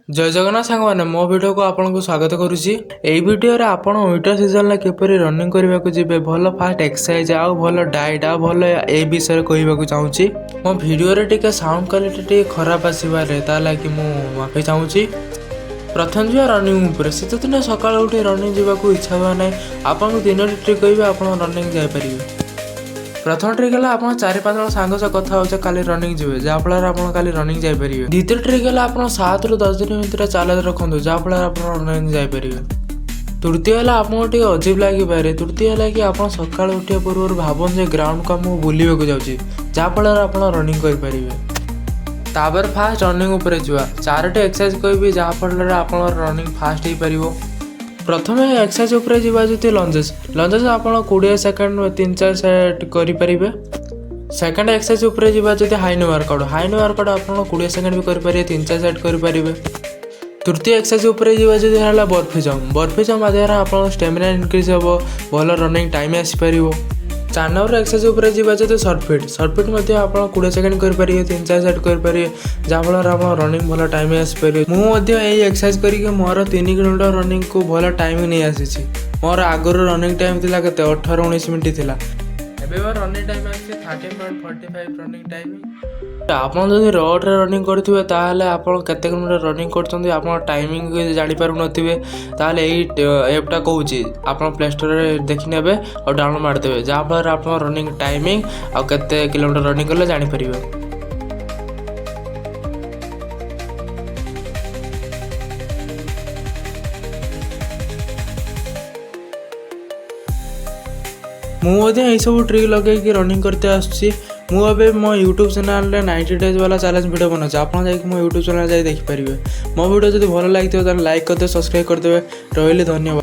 ଜୟ ଜଗନ୍ନାଥ ସାଙ୍ଗମାନେ, ମୋ ଭିଡ଼ିଓକୁ ଆପଣଙ୍କୁ ସ୍ୱାଗତ କରୁଛି। ଏଇ ଭିଡ଼ିଓରେ ଆପଣ ୱିଣ୍ଟର ସିଜନରେ କିପରି ରନିଂ କରିବାକୁ ଯିବେ, ଭଲ ଫାଷ୍ଟ ଏକ୍ସରସାଇଜ ଆଉ ଭଲ ଡାଏଟ୍ ଆଉ ଭଲ ଏ ବିଷୟରେ କହିବାକୁ ଚାହୁଁଛି। ମୋ ଭିଡ଼ିଓରେ ଟିକେ ସାଉଣ୍ଡ କ୍ୱାଲିଟି ଟିକେ ଖରାପ ଆସିବାରେ ତା ଲାଗି ମୁଁ ମାଫି ଚାହୁଁଛି। ପ୍ରଥମେ ଯିବା ରନିଂ ଉପରେ। ଶୀତ ଦିନେ ସକାଳୁ ଉଠି ରନିଂ ଯିବାକୁ ଇଚ୍ଛା ହୁଏ ନାହିଁ। ଆପଣଙ୍କୁ ତିନୋଟି ଟ୍ରିକ୍ କହିବି, ଆପଣ ରନିଂ ଯାଇପାରିବେ। ପ୍ରଥମ ଟ୍ରିକ୍ ହେଲା, ଆପଣ ଚାରି ପାଞ୍ଚ ଜଣ ସାଙ୍ଗ ସହ କଥା ହେଉଛେ କାଲି ରନିଂ ଯିବେ, ଯାହାଫଳରେ ଆପଣ କାଲି ରନିଂ ଯାଇପାରିବେ। ଦ୍ୱିତୀୟ ଟ୍ରିକ୍ ହେଲା, ଆପଣ 7ରୁ 10 ଦିନ ଭିତରେ ଚ୍ୟାଲେଞ୍ଜ ରଖନ୍ତୁ, ଯାହାଫଳରେ ଆପଣ ରନିଂ ଯାଇପାରିବେ। ତୃତୀୟ ହେଲା, ଆପଣଙ୍କୁ ଟିକେ ଅଜୀବ ଲାଗିପାରେ। ତୃତୀୟ ହେଲା କି ଆପଣ ସକାଳୁ ଉଠିବା ପୂର୍ବରୁ ଭାବନ୍ତୁ ଯେ ଗ୍ରାଉଣ୍ଡକୁ ମୁଁ ବୁଲିବାକୁ ଯାଉଛି, ଯାହାଫଳରେ ଆପଣ ରନିଂ କରିପାରିବେ। ତାପରେ ଫାଷ୍ଟ ରନିଂ ଉପରେ ଯିବା। ଚାରୋଟି ଏକ୍ସରସାଇଜ କହିବି, ଯାହାଫଳରେ ଆପଣଙ୍କର ରନିଂ ଫାଷ୍ଟ ହେଇପାରିବ। ପ୍ରଥମେ ଏକ୍ସରସାଇଜ ଉପରେ ଯିବା ଯଦି ଲଞ୍ଜେସ୍। ଲଞ୍ଜେସ୍ ଆପଣ 20 ସେକେଣ୍ଡ ତିନି ଚାରି ସେଟ୍ କରିପାରିବେ। ସେକେଣ୍ଡ ଏକ୍ସରସାଇଜ ଉପରେ ଯିବା ଯଦି ହାଇ ନି ୱାର୍କଆଉଟ୍। ହାଇ ନି ୱାର୍କଆଉଟ୍ ଆପଣ 20 ସେକେଣ୍ଡ ବି କରିପାରିବେ, ତିନି ଚାରି ସେଟ୍ କରିପାରିବେ। ତୃତୀୟ ଏକ୍ସରସାଇଜ ଉପରେ ଯିବା ଯଦି ହେଲା ବର୍ପି ଜମ୍ପ। ବର୍ପି ଜମ୍ପ ମାଧ୍ୟମରେ ଆପଣଙ୍କ ଷ୍ଟାମିନା ଇନକ୍ରିଜ୍ ହେବ, ଭଲ ରନିଂ ଟାଇମ୍ ଆସିପାରିବ। ଚାରି ନମ୍ବର ଏକ୍ସରସାଇଜ ଉପରେ ଯିବା ଯଦି ସର୍ପିଟ୍। ସର୍ପିଟ୍ ମଧ୍ୟ ଆପଣ 20 ସେକେଣ୍ଡ କରିପାରିବେ, ତିନି ଚାରି ସେଟ୍ କରିପାରିବେ, ଯାହାଫଳରେ ଆପଣ ରନିଂ ଭଲ ଟାଇମ୍ ଆସିପାରିବ। ମୁଁ ମଧ୍ୟ ଏଇ ଏକ୍ସରସାଇଜ କରିକି ମୋର 3 କିଲୋମିଟର ରନିଂକୁ ଭଲ ଟାଇମ୍ ନେଇ ଆସିଛି। ମୋର ଆଗରୁ ରନିଂ ଟାଇମ୍ ଥିଲା କେତେ, 18-19 ମିନିଟ୍ ଥିଲା। ଏବେ ମୋର ରନିଂ ଟାଇମ୍ ଆସିଛି 13.45 ରନିଂ ଟାଇମ୍। ଆପଣ ଯଦି ରୋଡ଼ରେ ରନିଂ କରୁଥିବେ, ତାହେଲେ ଆପଣ କେତେ କିଲୋମିଟର ରନିଂ କରୁଛନ୍ତି, ଆପଣ ଟାଇମିଂ ଜାଣିପାରୁନଥିବେ, ତାହେଲେ ଏଇ ଆପ୍ଟା କହୁଛି, ଆପଣ ପ୍ଲେ ଷ୍ଟୋରରେ ଦେଖିନେବେ ଆଉ ଡାଉନଲୋଡ଼ ମାରିଦେବେ, ଯାହାଫଳରେ ଆପଣ ରନିଂ ଟାଇମିଂ ଆଉ କେତେ କିଲୋମିଟର ରନିଂ କଲେ ଜାଣିପାରିବେ। ମୁଁ ମଧ୍ୟ ଏଇସବୁ ଟ୍ରିକ୍ ଲଗେଇକି ରନିଂ କରିତେ ଆସୁଛି। ମୁଁ ଏବେ ମୋ ୟୁଟ୍ୟୁବ୍ ଚ୍ୟାନେଲ୍ରେ 90 ଡେଜ୍ ବାଲା ଚ୍ୟାଲେଞ୍ଜ ଭିଡ଼ିଓ ବନାଉଛି। ଆପଣ ଯାଇକି ମୋ ୟୁଟ୍ୟୁବ୍ ଚ୍ୟାନେଲ୍ ଯାଇ ଦେଖିପାରିବେ। ମୋ ଭିଡ଼ିଓ ଯଦି ଭଲ ଲାଗିଥିବ, ତାହେଲେ ଲାଇକ୍ କରିଦେବେ, ସବସ୍କ୍ରାଇବ୍ କରିଦେବେ। ରହିଲି, ଧନ୍ୟବାଦ।